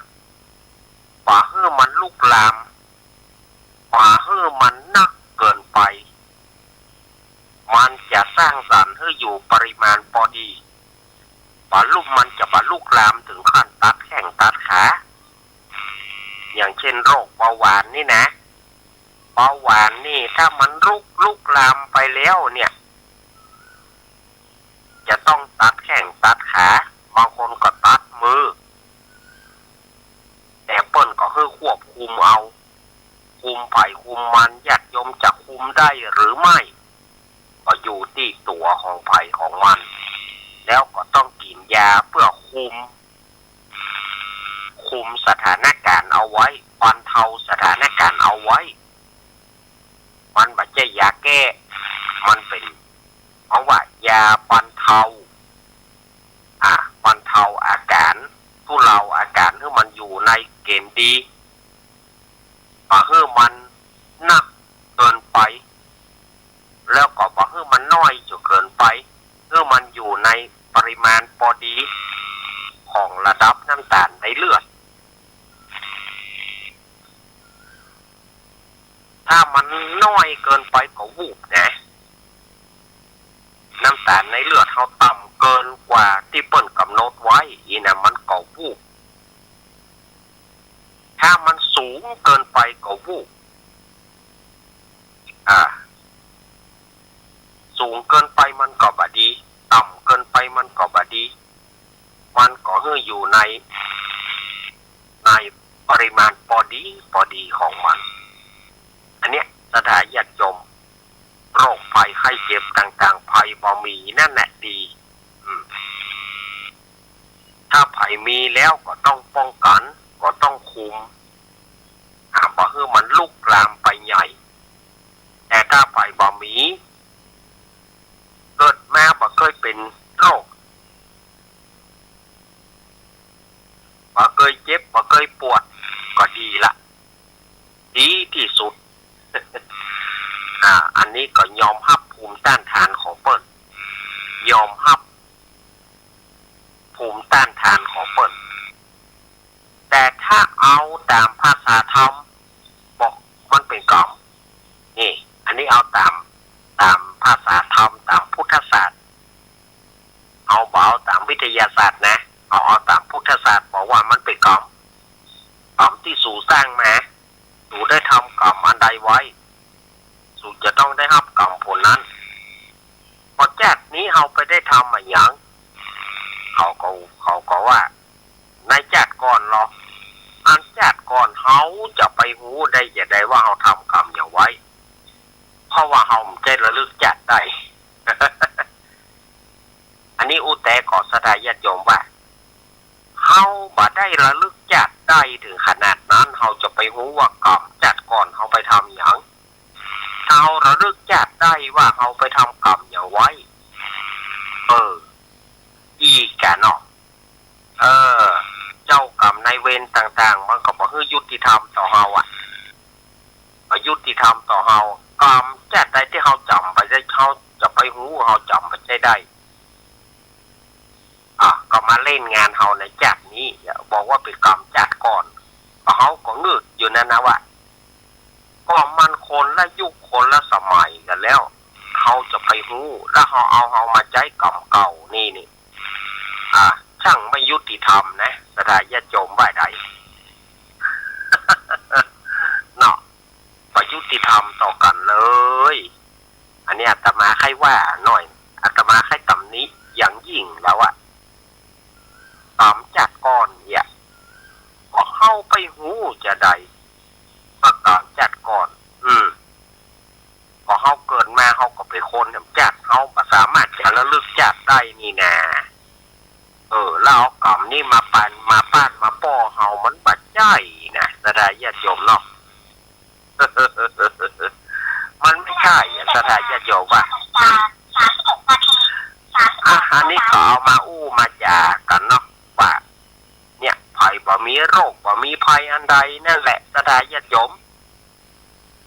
บ่หื้อมันลุกลาม บ่หื้อมันนักเกินไป มันจะสร้างสรรค์หื้ออยู่ปริมาณปอดี๋ บ่ลุก มันจะบ่ลุกลามเถิงขั้นตัดแข้งตัดขา อย่างเช่นโรคเบาหวานนี่นะ เบาหวานนี่ถ้ามันลุก ลุกลามไปแล้วเนี่ย จะต้องตัดแข้งตัดขา บางคนก็ตัดมือ แต่เปิ้นก็หื้อควบคุมเอา คุมใผคุมมัน ญาติโยมจะคุมได้หรือไม่ ก็อยู่ตี้ตั๋วของใผของมัน แล้วก็ต้องกิ๋นยาเปื้อคุม คุมสถานก๋ารณ์เอาไว้ บรรเทาสถานก๋ารณ์เอาไว้ มันบ่ใจ้ยาแก้ มันเป๋น เฮาว่ายาบรรเทา อ่า บรรเทาอาก๋าร ทุเลาอาก๋ารหื้อมันอยู่ในเก๋ณฑ์ดี บ่หื้อมันนักเกินไป แล้วก็บ่หื้อมันน้อยจ๋นเกินไป หื้อมันอยู่ในปริมาณปอดี๋ของระดับน้ำตาลในเลือด ถ้ามันน้อยเกินไปก็วูบนะ น้ำตาลในเลือดเฮาต่ำเกินกว่าตี้เปิ้นก๋ำหนดไว้ อี้นะมันก็วูบ ถ้ามันสูงเกินไปก็วูบ อ่า สูงเกินไปมันก็บ่ดี ต่ำเกินไปมันก็บ่ดี มันก็หื้ออยู่ใน ในปริมาณปอดี๋ ปอดี๋ของมัน อันเนี้ยศรัทธาญาติโยม โรคภัยไข้เจ็บต่างๆ ใผบ่มีนั่นแหละดี อืม ถ้าใผมีแล้วก็ต้องป้องกั๋น ก็ต้องคุม ห้ามบ่หื้อมันลุกลามไปใหญ่ แต่ถ้าใผบ่มี เกิดมาบ่เกยเป๋นโรค บ่เกยเจ็บ บ่เกยปวด ก็ดีละ ดีตี้สุด อ่า อันนี้ก็ยอมฮับภูมิต้านทานของเปิ้น ยอมฮับภูมิต้านทานของเปิ้น แต่ถ้าเอาต๋ามภาษาธรรม บอกมันเป๋นกรรม นี่ อันนี้เอาต๋าม ต๋ามภาษาธรรม ต๋ามพุทธศาสตร์ เอาบ่เอาต๋ามวิทยาศาสตร์นะ เอา เอาต๋ามพุทธศาสตร์ บอกว่ามันเป๋นกรรม กรรมตี้สูสร้างมา สูได้ทำกรรมอันใดไว้ สูจะต้องได้ฮับกรรมผลนั้น พอจาตินี้เฮาไปได้ทำอะหยัง เขาก็ เขาก็ว่า ในจาติก่อนลอ อันจาติก่อนเฮาจะไปฮู้ได้จาใดว่าเฮาทำกรรมหยังไว้ เพราะว่าเฮาบ่ใจ้ระลึกจาติได้ อันนี้อู้แต๊ก่อศรัทธาญาติโยมว่า เฮาบ่ได้ระลึกจาติได้เถิงขนาดนั้น เฮาจะไปฮู้ว่ากรรมจาติก่อนเฮาไปทำหยัง เฮาระลึกจาติได้ว่าเฮาไปทำกรรมหยังไว้ เออ อี้กาเนาะ เออ เจ้ากรรมนายเวรต่างๆ มันก็บ่หื้อยุติธรรมต่อเฮาอะ บ่ยุติธรรมต่อเฮา กรรมจาติใดตี้เฮาจ๋ำบ่ได้ เฮาจะไปฮู้ เฮาจ๋ำบ่ได้ อ่ะ ก็มาเล่นงานเฮาในจาตินี้ บอกว่าเป๋นกรรมจาติก่อน เฮาก็งึกอยู่นั่นนะว่า ก็มันคนละยุคคนละสมัยกั๋นแล้ว เฮาจะไปฮู้ แล้วเฮาเอาเฮามาใจ๊กรรมเก่านี่นี่ อ่ะ ช่างไม่ยุติธรรมนะ ศรัทธาญาติโยมว่าใด เนาะ บ่ยุติธรรมต่อกั๋นเลย อันนี้อาตมาใค่ว่าหน่อย อาตมาใค่ตำหนิอย่าง แล้วเอากำนี้มาปัน มาป้าน มาป้อเฮา มันบ่ใจ้นะ ศรัทธาญาติโยมเนาะ มันไม่ใจ้อะ ศรัทธาญาติโยมว่า อ่ะ อันนี้ก็เอามาอู้มาจ๋ากั๋นเนาะ ว่า เนี่ย ใผบ่มีโรคบ่มีภัยอันใดนั่นแหละ ศรัทธาญาติโยม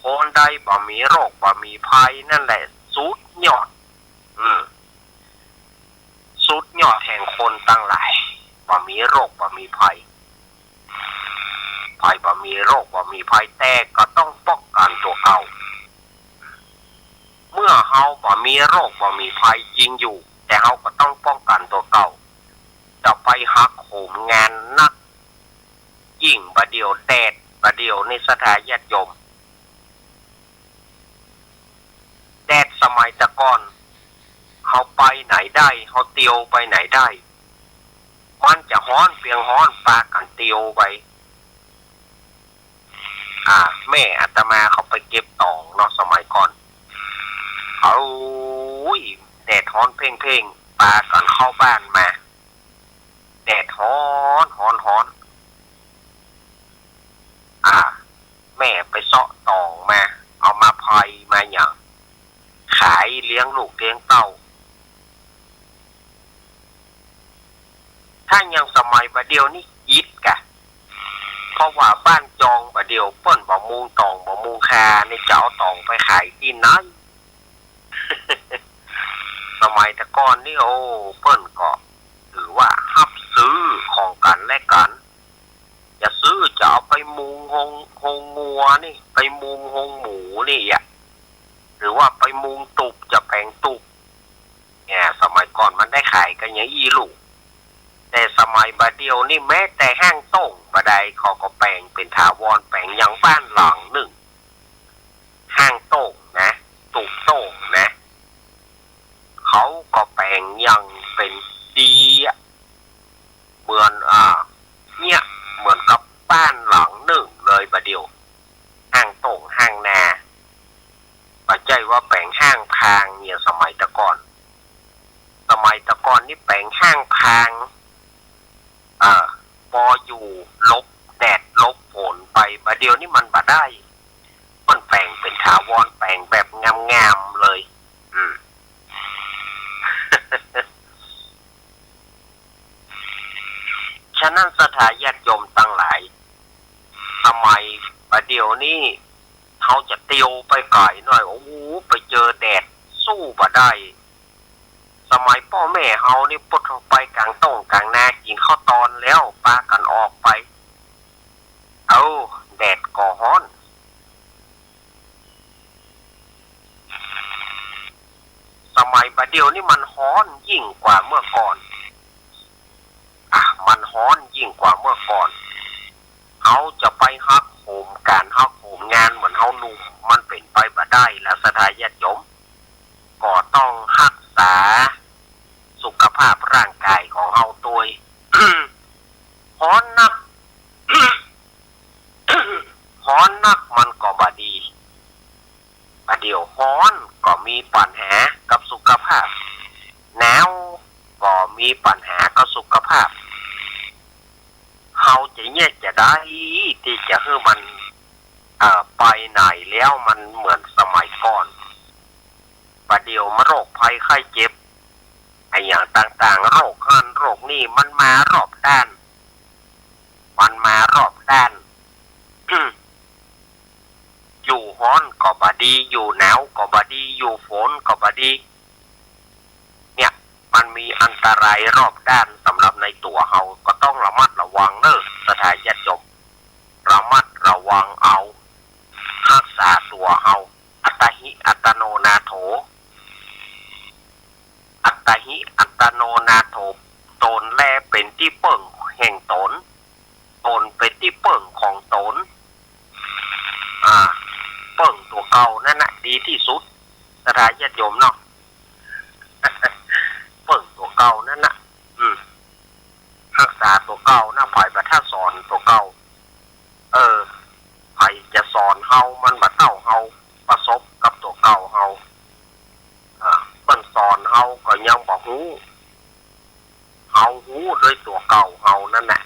คนใดบ่มีโรคบ่มีภัยนั่นแหละสุดยอด อืม สุดยอดแห่งคนตังหลาย บ่มีโรคบ่มีภัย ใผบ่มีโรคบ่มีภัย แต่ก็ต้องป้องกั๋นตั๋วเก่า เมื่อเฮาบ่มีโรคบ่มีภัยจริงอยู่ แต่เฮาก็ต้องป้องกั๋นตั๋วเก่า จะไปหักโหมงานนัก ยิ่งบ่าเดี่ยวแดดบ่าเดี่ยวนี่ ศรัทธาญาติโยม แดดสมัยแต่ก่อน เฮาไปไหนได้ เฮาเตียวไปไหนได้ มันจะฮ้อนเปียงฮ้อน ปากั๋นเตียวไป อ่า แม่อาตมาเขาไปเก็บตองเนาะ สมัยก่อน โอ้ย แดดฮ้อนเพ่งๆ ปากั๋นเข้าบ้านมา แดดฮ้อน ฮ้อน ฮ้อน อ่า แม่ไปเซาะตองมา เอามาไพรมาหยัง ขายเลี้ยงลูกเลี้ยงเต้า ถ้าอย่างสมัยบ่าเดี่ยวนี่อิดกะ เพราะว่าบ้านจองบ่าเดี่ยวเปิ้นบ่มุงตองบ่มุงคา นี่จะเอาตองไปขายตี้ไหน สมัยแต่ก่อนนี่ โอ้ เปิ้นก็ถือว่าฮับซื้อของกั๋นและกั๋น จะซื้อจะเอาไปมุงโฮง โฮงงัวนี่ ไปมุงโฮงหมูนี่อะ หรือว่าไปมุงตุบ จะแป๋งตุบ เนี่ย สมัยก่อนมันได้ขายกั๋นอย่างอี้ลูก แต่สมัยบ่าเดี่ยวนี่แม้แต่ห้างโต้งบ่าใด เขาก็แป๋งเป๋นถาวร แป๋งอย่างบ้านหลังนึ่ง ห้างโต้งนะ ตุบโต้งนะ เขาก็แป๋งอย่างเป๋นดีอะ เหมือน อ่า เนี่ย เหมือนกับบ้านหลังนึ่งเลยบ่าเดี่ยว ห้างโต้งห้างนา บ่ใจ้ว่าแป๋งห้างพางเนี่ย สมัยแต่ก่อน สมัยแต่ก่อนนี่แป๋งห้างพาง เอ่อ ปออยู่หลบแดดหลบฝนไป บ่าเดี่ยวนี่มันบ่ได้ มันแป๋งเป๋นถาวร แป๋งแบบงามๆ เลย อืม ฉะนั้นศรัทธาญาติโยมตังหลาย สมัยบ่าเดี่ยวนี้ เฮาจะเตียวไปไก๋หน่อย โอ้โห ไปเจอแดดสู้บ่ได้ สมัยป้อแม่เฮานี่ ปุ๊ด ไปก๋างโต้งก๋างนา กิ๋นข้าวตอนแล้ว ปากั๋นออกไป เอ้า แดดก็ฮ้อน สมัยบ่าเดี่ยวนี้มันฮ้อนยิ่งกว่าเมื่อก่อน อ่ะ มันฮ้อนยิ่งกว่าเมื่อก่อน เฮาจะไปฮักโหมก๋านฮักโหมงานเหมือนเฮาหนุ่ม มันเป๋นไปบ่ได้แล้ว ศรัทธาญาติโยม ก็ต้องฮักษาสุขภาพร่างกายของเฮาตวย ฮ้อนนัก ฮ้อนนักมันก็บ่ดี บ่าเดี่ยวฮ้อนก็มีปัญหากับสุขภาพ หนาวก็มีปัญหากับสุขภาพ เฮาจะเยียะจะใดตี้จะหื้อมัน เอ่อ ไปไหนแล้วมันเหมือนสมัยก่อน บ่าเดี่ยวมาโรคภัยไข้เจ็บ อะหยังต่างๆ โรคหั้นโรคนี่มันมารอบด้าน มันมารอบด้าน อยู่ฮ้อนก็บ่ดี อยู่หนาวก็บ่ดี อยู่ฝนก็บ่ดี เนี่ย มันมีอันตรายรอบด้านสำหรับในตั๋วเฮา ก็ต้องระมัดระวังเน่อ ศรัทธาญาติโยม ระมัดระวังเอา ฮักษาตั๋วเฮา อัตตาหิ อัตตโน นาโถ อัตตาหิ อัตตโน นาโถ ตนแลเป๋นตี้เปิ้งแห่งตน ตนเป๋นตี้เปิ้งของตน อ่า เปิ้งตั๋วเก่านั่นน่ะ ดีตี้สุด ศรัทธาญาติโยมเนาะ เปิ้งตั๋วเก่านั่นน่ะ อืม ฮักษาตั๋วเก่านะ ใผบ่ทันสอนตั๋วเก่า เออ ใผจะสอนเฮา มันบ่เต้าเฮาประสบกับตั๋วเก่าเฮา อ่า เปิ้นสอนเฮาก็ยังบ่ฮู้ เฮา ฮู้โดยตั๋วเก่าเฮานั่นแหละ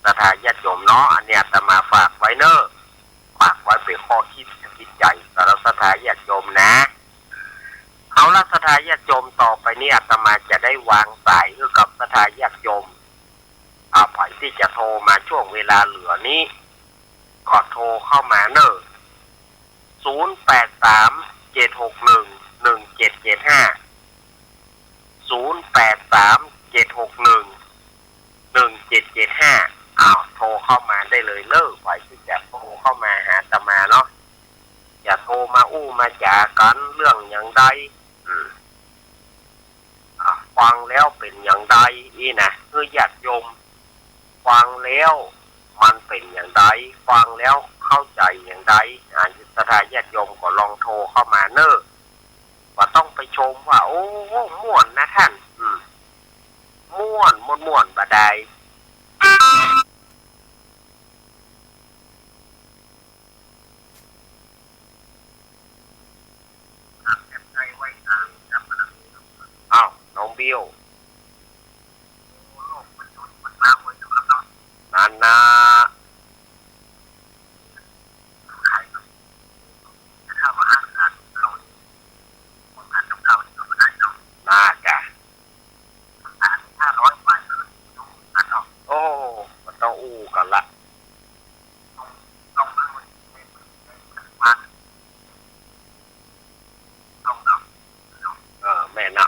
ศรัทธาญาติโยมเนาะ อันนี้อาตมาฝากไว้เน่อ ฝากไว้เป๋นข้อคิดจิตใจ๋สำหรับศรัทธาญาติโยมนะ เอาละ ศรัทธาญาติโยม ต่อไปนี้อาตมาจะได้วางสายหื้อกับศรัทธาญาติโยม อ่า ใผตี้จะโทรมาช่วงเวลาเหลือนี้ ก็โทรเข้ามาเน่อ ศูนย์แปดสาม เจ็ดหกหนึ่ง หนึ่งเจ็ดเจ็ดห้า ศูนย์แปดสาม เจ็ดหกหนึ่ง หนึ่งเจ็ดเจ็ดห้า อ้าว โทรเข้ามาได้เลยเน่อ ใผตี้จะโทรเข้ามาหาอาตมาเนาะ จะโทรมาอู้มาจ๋ากั๋นเรื่องหยังใด อืม อ่ะ ฟังแล้วเป๋นหยังใดอี้นะ หื้อญาติโยมฟังแล้วมันเป๋นหยังใด ฟังแล้วเข้าใจ๋หยังใด อ่า ศรัทธาญาติโยมก็ลองโทรเข้ามาเน่อ บ่ต้องไปชมว่า โอ้ ม่วนนะต้าน อืม ม่วน ม่วน ม่วนบ่ดาย อ้าว น้องเบี้ยว นั่นนะ น่าจะ โอ้ บ่ต้องอู้กั๋นละ เออ แม่นนะ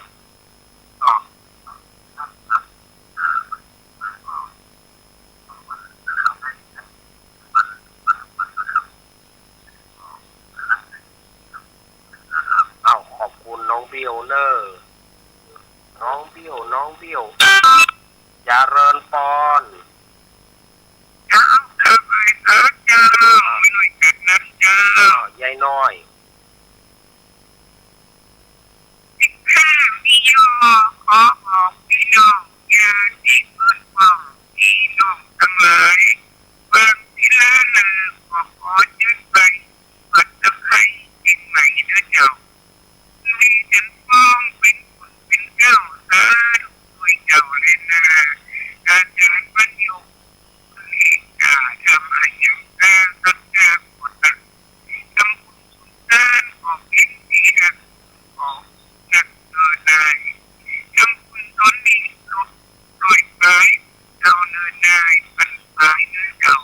อ้าว ขอบคุณน้องเบี้ยวเน่อ น้องเบี้ยว น้องเบี้ยว เจริญปอน เจ้า เจริญปอนเจ้า อ้าว ยายน้อย ข้ามีย่อขอบอกปี้น้อง ญาติเปิ้นพ้องปี้น้องตังหลาย บางทีลานั้นก็ขอเจิญไป วัดตะไคร้เจียงใหม่เน่อเจ้า มีเจิญพ้องเป๋นบุญเป๋นเกล้า สาธุด้วยเจ้าแลนา อาจารย์ปัญโญ เมตตาธรรมะยังสร้างสัจจะโพธิสัตว์ ทำบุญสุนทานก็เป๋นที่รักของนักเดินนาย ทำบุญตนนี้ลดร้อยไป เจ้าเนินนายปันปายเนินเจ้า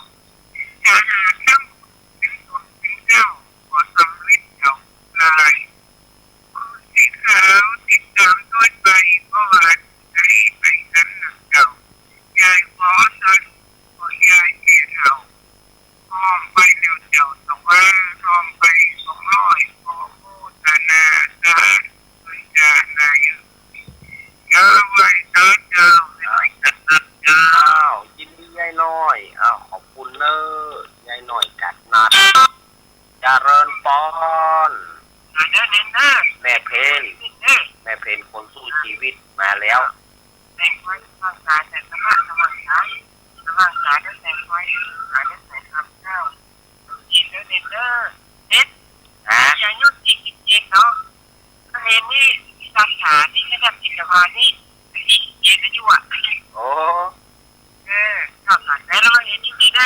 ถ้าหากทำบุญเป๋นตนเป๋นเจ้า ก็สำเร็จเจ้าลาย ผู้สีขาวติดตามด้วยใบ เพราะว่าทะเลไปนั้นหนักเจ้า ยายขอสาธุ ขอยายแก่เฒ่า อ้อมไปแล้วเจ้าสวา อ้อมไปสองร้อย ขอโมทนาสาธุ เจ้านายเอ๋ย เจ้าไหว้สาเจ้า ไหว้สาเจ้า อ้าว ยินดียายน้อย อ้าว ขอบคุณเน่อ ยายน้อยกัดนัด เจริญปอน มาเน่อ เน่อ แม่เพน แม่เพนคนสู้ชีวิตมาแล้ว แสงไฟสว่างสา แสงธรรมะสว่างสา สว่างสาด้วยแสงไฟ สว่างสาด้วยแสงธรรมเจ้า เย็นเน่อ เน่อ เน่อ ฮะ อายุสี่สิบเจ็ดเนาะ ก็เห็นนี่ สาขาที่ระดับจิตวิทยานี่ สี่สิบเจ็ดอายุอ่ะ โอ้ เออ สอบผ่านได้แล้ว เห็นนี่ได้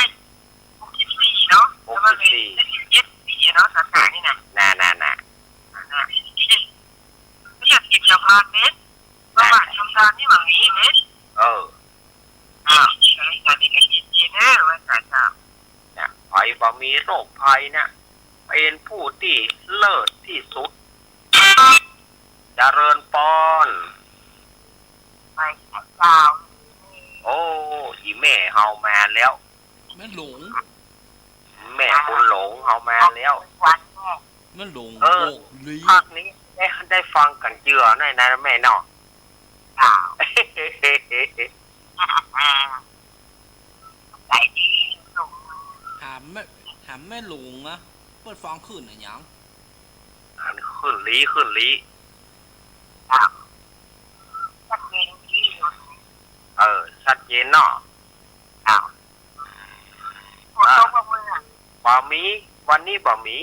หกสิบสี่เนาะ หกสิบสี่ แล้วมันเป็นเจ็ดสิบเจ็ดปีเนาะ สาขานี่นะ น่ะ น่ะ น่ะ อ่า น่ะ ไม่อยากกินเดี๋ยวพาเม็ด ประวัติทำการนี่หวังนี้เม็ด เออ อ่า สาขานี่ก็เย็นๆ เนอะ ว่าสาขา เนี่ย ใผบ่มีโรคภัยเนี่ย เป็นผู้ที่เลิศที่สุด เจริญปอน ไปเจ้า โอ้ อีแม่เฮามาแล้ว แม่หลง แม่บุญหลงเฮามาแล้ว วันแม่ แม่หลง เออ โอ้ ลี ภาคนี้ได้ ได้ฟังกั๋นเจือหน่อยนะแม่เนาะ อ้าว ใส่ดี ถามแม่ ถามแม่หลงนะ เปิ้นฟังขึ้นอะหยัง อันขึ้นลี ขึ้นลี อ้าว ชัดเจนดี เออ ชัดเจนเนาะ อ้าว ฝนตกบ่เมือง บ่มี วันนี้บ่มี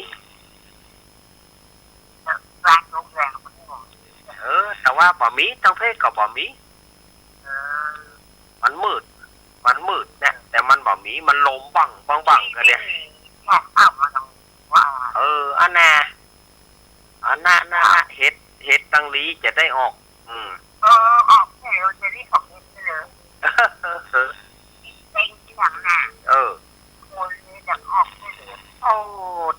ร้านโรงแรมมันก็บ่มี เออ แต่ว่าบ่มี ตังเพศก็บ่มี มันมืด มันมืดเนี่ย แต่มันบ่มี มันลมบั้งบั้งบั้งก็เดีย ออก ออกมาตรงว่า เออ อันน่ะ อันน่ะ น่ะ เฮ็ด เฮ็ดตังหลีจะได้ออก อืม เออ ออกเถอะ จะได้ออกเถอะ เต็งทีหลังน่ะ เออ โคนนี่จะออกเถอะ โอ้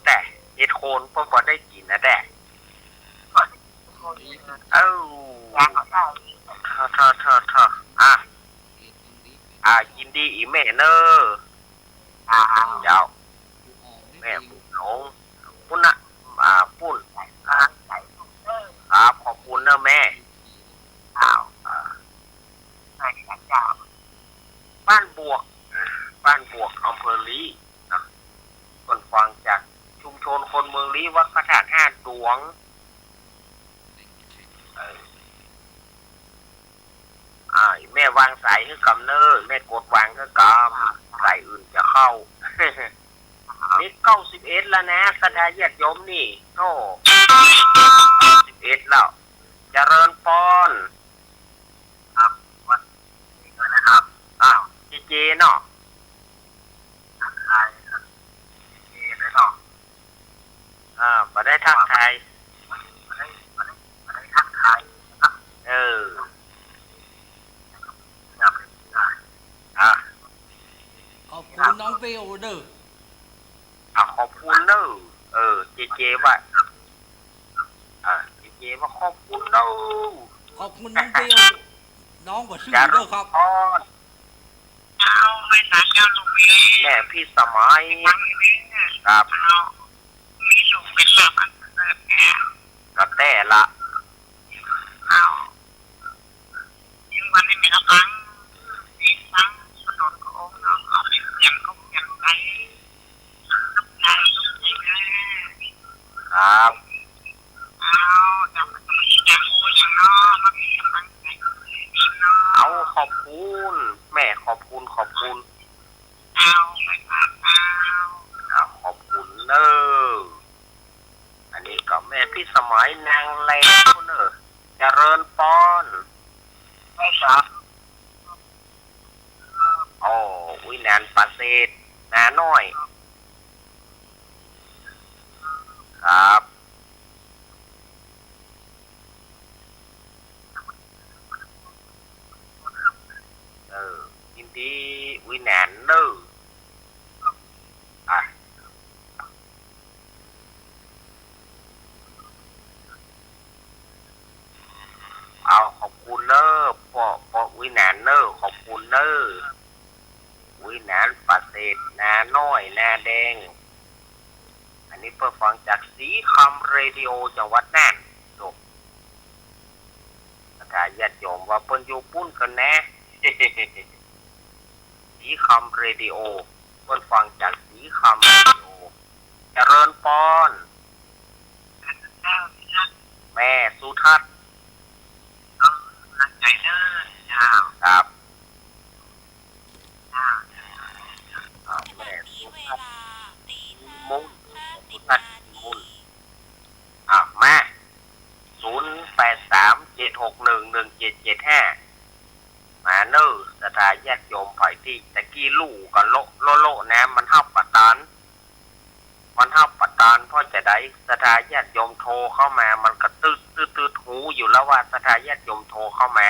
แต่เฮ็ดโคนเปิ้นบ่ได้กิ๋นนะแต่ เออ เถอะ เถอะ เถอะ เถอะ อ่ะ อ่ะ ยินดีอีแม่เน่อ เจ้า แม่บุญหลง ปุ้นนะ อ่า ปุ้น ครับ ขอบคุณเน่อแม่ เจ้า อ่า บ้านบวก บ้านบวก อำเภอลี้นะ เปิ้นฟังจากชุมชนคนเมืองลี้ วัดพระธาตุห้าดวง เออ อ่า แม่วางสายหื้อกำเน่อ แม่กดวางหื้อกำ สายอื่นจะเข้า นี่เก้าสิบเอ็ดแล้วนะ ศรัทธาญาติโยมนี่ โธ่ เก้าสิบเอ็ดแล้ว เจริญปอน ครับ วันนี้นะครับ อ้าว เจเจเนาะ ทักทายครับ เจเจเลยเนาะ อ่า บ่ได้ทักทาย บ่ได้ บ่ได้ บ่ได้ทักทายนะครับ เออ อ่ะ ขอบคุณน้องเบลเด้อ อ่ะ ขอบคุณเด้อ เออ เจเจว่า อ่ะ เจเจว่าขอบคุณเด้อ ขอบคุณน้องเบล น้องก็ชื่อเด้อครับ เจ้า แม่พิสมัย ครับ ก็แต๊ละ ครับ เอา ขอบคุณ แม่ ขอบคุณ ขอบคุณ เอา เอา ขอบคุณเน่อ อันนี้ก็แม่พิสมัยนางแลงเน่อ เจริญปอน โอ้ อุ๊ยหนานประเสริฐ นาน้อย ครับ เออ ยินดี อุ๊ยหนานเน่อ อ่ะ เอา ขอบคุณเน่อ ป้อ ป้ออุ๊ยหนานเน่อ ขอบคุณเน่อ อุ๊ยหนานประเสริฐ นาน้อย นาแดง อันนี้เปิ้นฟังจากสีคำเรดิโอ จังหวัดน่าน จบ ศรัทธาญาติโยมว่าเปิ้นอยู่ปุ้นกั๋นแน่ สีคำเรดิโอ เปิ้นฟังจากสีคำเรดิโอ เจริญปอน แม่สุทัศน์ ครับ อ่า แม่สุทัศน์ มุ้ง สุทัศน์ มุ้ง อ่ะ มา ศูนย์แปดสาม เจ็ดหกหนึ่ง หนึ่งเจ็ดเจ็ดห้า มาเน่อ ศรัทธาญาติโยม ใผตี้ตะกี้ลู่กั๋นโละโละโละนะ มันฮับบ่ตัน มันฮับบ่ตัน เพราะจาใด ศรัทธาญาติโยมโทรเข้ามา มันก็ตึ๊ดตึ๊ดตึ๊ดหูอยู่แล้วว่า ศรัทธาญาติโยมโทรเข้ามา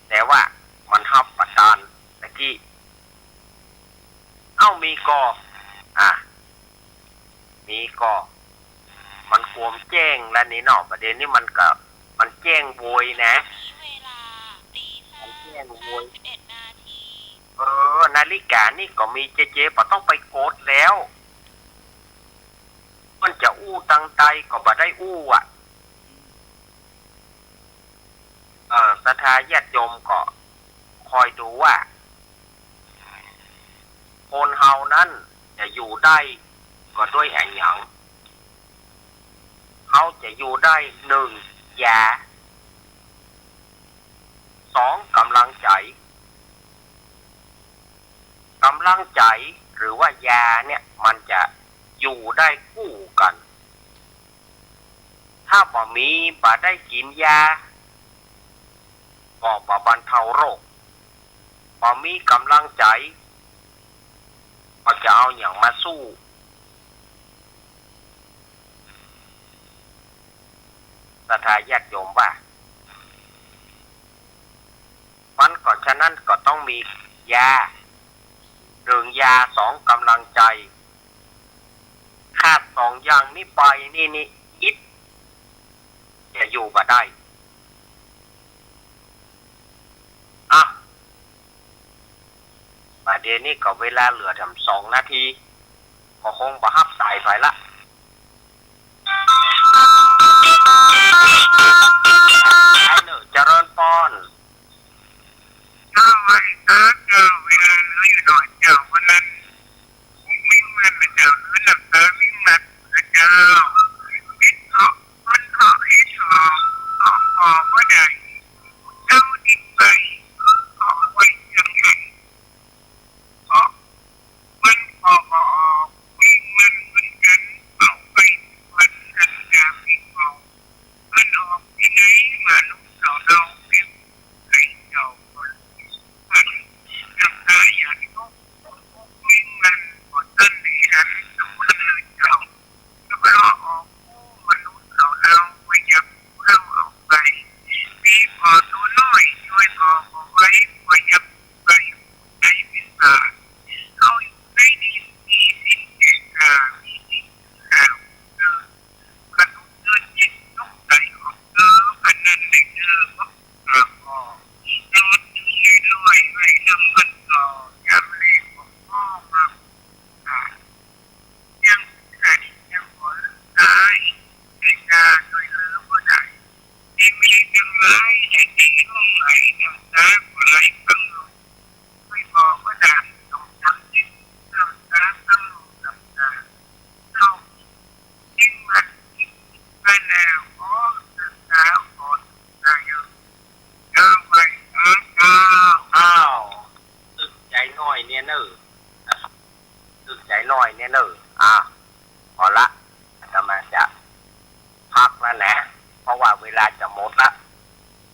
แต่ว่ามันฮับบ่ตันตะกี้ เอ้า มีก่อ อ่ะ มีก่อ มันกวมแจ้งแล้วนี่เนาะ ประเด็นนี้มันก็ มันแจ้งโวยนะ มันแจ้งโวย เออ นาฬิกานี่ก็มี เจเจ บ่ต้องไปกดแล้ว มันจะอู้ตังใดก็บ่ได้อู้อ่ะ เออ ศรัทธาญาติโยมก็คอยดูว่า คนเฮานั้นจะอยู่ได้ก็ด้วยอะหยัง เฮาจะอยู่ได้ หนึ่ง ยา สอง ก๋ำลังใจ๋ ก๋ำลังใจ๋หรือว่ายาเนี่ยมันจะอยู่ได้กู้กั๋น ถ้าบ่มี บ่ได้กิ๋นยา ก็บ่บรรเทาโรค บ่มีก๋ำลังใจ๋ ก็จะเอาหยังมาสู้ ศรัทธาญาติโยมว่า มันก็ฉะนั้นก็ต้องมียา หนึ่งยา สองก๋ำลังใจ๋ ขาดสองอย่างนี้ไปนี่ นี่อิด จะอยู่บ่ได้ อ่ะ บ่าเดี่ยวนี้ก็เวลาเหลือแถมสองนาที ก็คงบ่ฮับสายใผละ ไอ้เน่อ เจริญปอน เจ้า ไหว้สาเจ้า เวลาเหลืออยู่หน่อยเจ้า วันนั้น ผมวิ่งมาเป็นเจ้า เหลือน้ำตาวิ่งมาเจ้า เฮ็ดเถาะ มันเถาะ เฮ็ดเถาะ เถาะ เถาะบ่ได้ เจ้าดินไป เถาะไว้จั่งหั้น เถาะ มันก็บ่ออก วิ่งมันเหมือนกั๋น เอาไปวันอันกาวิ่งเอา มันออกตี้ไหน มนุษย์เก่าเฮาเปรียบ ไอ้เจ้าคน มันน้ำตาหยาดตก วิ่งมันบ่ตันได้หัน สำคัญเลยเจ้า แล้วก็ออก มนุษย์เก่าเฮา ว่าอยากเอาไป มีพ่อตัวน้อย ช่วยพ่อบ่ไหว ว่าอยากไป ได้เป็นตา เฮาอยู่ในนี้ มีสิ่งแก่กล้า มีสิ่งแก่กล้า เออ คันเอิ้นจิตตกใจออกเด้อ คันนั้นได้เด้อ บ่กล้าออก นอนอยู่น้อยๆ ไว้นำมันก็ยามแลงบ่พอมา อ่า ยังขาดยังบ่ตาย ได้กล้าช่วยเหลือบ่ได้ ที่มีจั่งหลาย ให้ได้ห้องไหล น้ำตาก็ไหลพังลง ไม่บอกว่าด่าน ต้องทำจิต น้ำตาพังลง น้ำตา เฮา อ้าว ตึกใจ๋น้อยเนี่ยเน่อ ตึกใจ๋น้อยเนี่ยเน่อ อ่ะ พอละ อาตมาจะพักแล้วนะ เพราะว่าเวลาจะหมดละ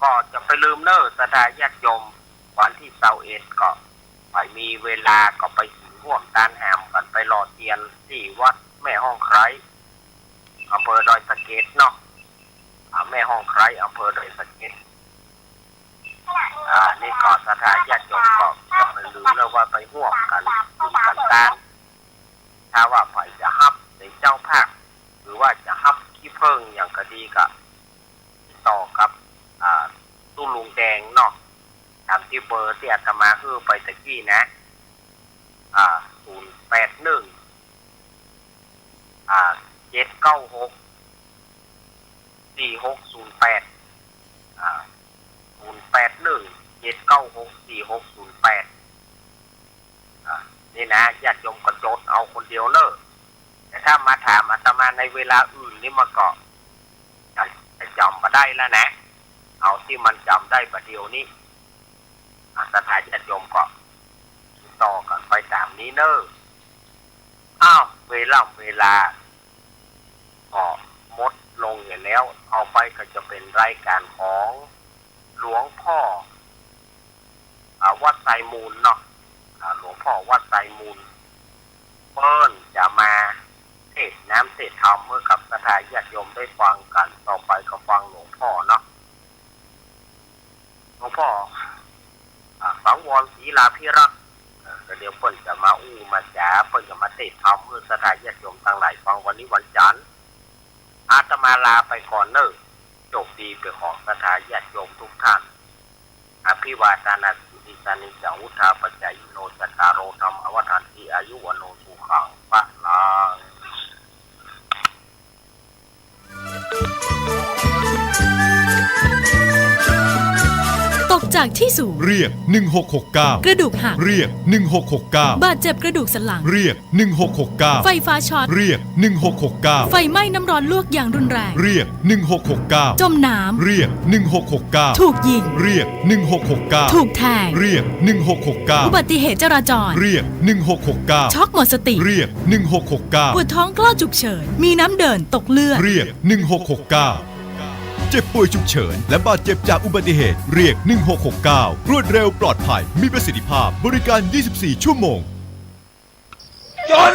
ก็จะไปลืมเน่อ ศรัทธาญาติโยม วันตี้ซาวเอ็ดก็ไปมีเวลาก็ไปกิ๋นฮ่วมตานหามกั๋น ไปหล่อเตียนตี้วัดแม่ฮ่องไคร้ อำเภอดอยสะเก็ดเนาะ อ่า แม่ฮ่องไคร้ อำเภอดอยสะเก็ด อ่า นี่ก็ศรัทธาญาติโยมก็จะไปลืมเน่อว่าไปฮ่วมกั๋น กิ๋นกั๋นตาน ถ้าว่าใผจะฮับเป๋นเจ้าภาพ หรือว่าจะฮับขี้เผิ้งหยังก็ดีก็ ติดต่อกับ อ่า ตุ๊ลุงแดงเนาะ ต๋ามตี้เบอร์ตี้อาตมาหื้อไปตะกี้นะ อ่า ศูนย์แปดหนึ่ง อ่า เจ็ดเก้าหก สี่หกศูนย์แปด อ่า ศูนย์แปดหนึ่ง เจ็ดเก้าหก สี่หกศูนย์แปด อ่า นี่นะ ญาติโยมก็จดเอาคนเดียวเน่อ แต่ถ้ามาถามอาตมาในเวลาอื่นนี่มันก็ จะ จะจ๋ำบ่ได้แล้วนะ เอาตี้มันจ๋ำได้บ่าเดี่ยวนี้ อ่า ศรัทธาญาติโยมก็ติดต่อกั๋นไปต๋ามนี้เน่อ อ้าว เวลา เวลา ก็หมดลงอยู่แล้ว ต่อไปก็จะเป๋นรายก๋านของหลวงพ่อ อ่า วัดไซมูลเนาะ อ่า หลวงพ่อวัดไซมูล เปิ้นจะมาเตสน์น้ำเตสน์ธรรมหื้อกับศรัทธาญาติโยมได้ฟังกั๋น ต่อไปก็ฟังหลวงพ่อเนาะ หลวงพ่อ อ่า สังวรศรีลาภิรักษ์ เอ่อ ก็เดี๋ยวเปิ้นจะมาอู้มาจ๋า เปิ้นจะมาเตสน์ธรรมหื้อศรัทธาญาติโยมตังหลายฟัง วันนี้วันจันทร์ อาตมาลาไปก่อนเน่อ โชคดีเป๋นของศรัทธาญาติโยมทุกท่าน อภิวาทานาสีลิสานิจัง วุฑฒาปะจายิโน จัตตาโร ธัมมา วัฑฒันติ อายุ วัณโณ สุขัง พะลัง ตกจากที่สูง เรียก หนึ่งหกหกเก้า กระดูกหัก เรียก หนึ่งหกหกเก้า บาดเจ็บกระดูกสันหลัง เรียก หนึ่งหกหกเก้า ไฟฟ้าช็อต เรียก หนึ่งหกหกเก้า ไฟไหม้น้ำร้อนลวกอย่างรุนแรง เรียก หนึ่งหกหกเก้า จมน้ำ เรียก หนึ่งหกหกเก้า ถูกยิง เรียก หนึ่งหกหกเก้า ถูกแทง เรียก หนึ่งหกหกเก้า อุบัติเหตุจราจร เรียก หนึ่งหกหกเก้า ช็อกหมดสติ เรียก หนึ่งหกหกเก้า ปวดท้องคลอดฉุกเฉิน มีน้ำเดิน ตกเลือด เรียก หนึ่งหกหกเก้า เจ็บป่วยฉุกเฉิน และบาดเจ็บจากอุบัติเหตุ เรียก หนึ่งหกหกเก้า รวดเร็ว ปลอดภัย มีประสิทธิภาพ บริการ ยี่สิบสี่ ชั่วโมง ย้อน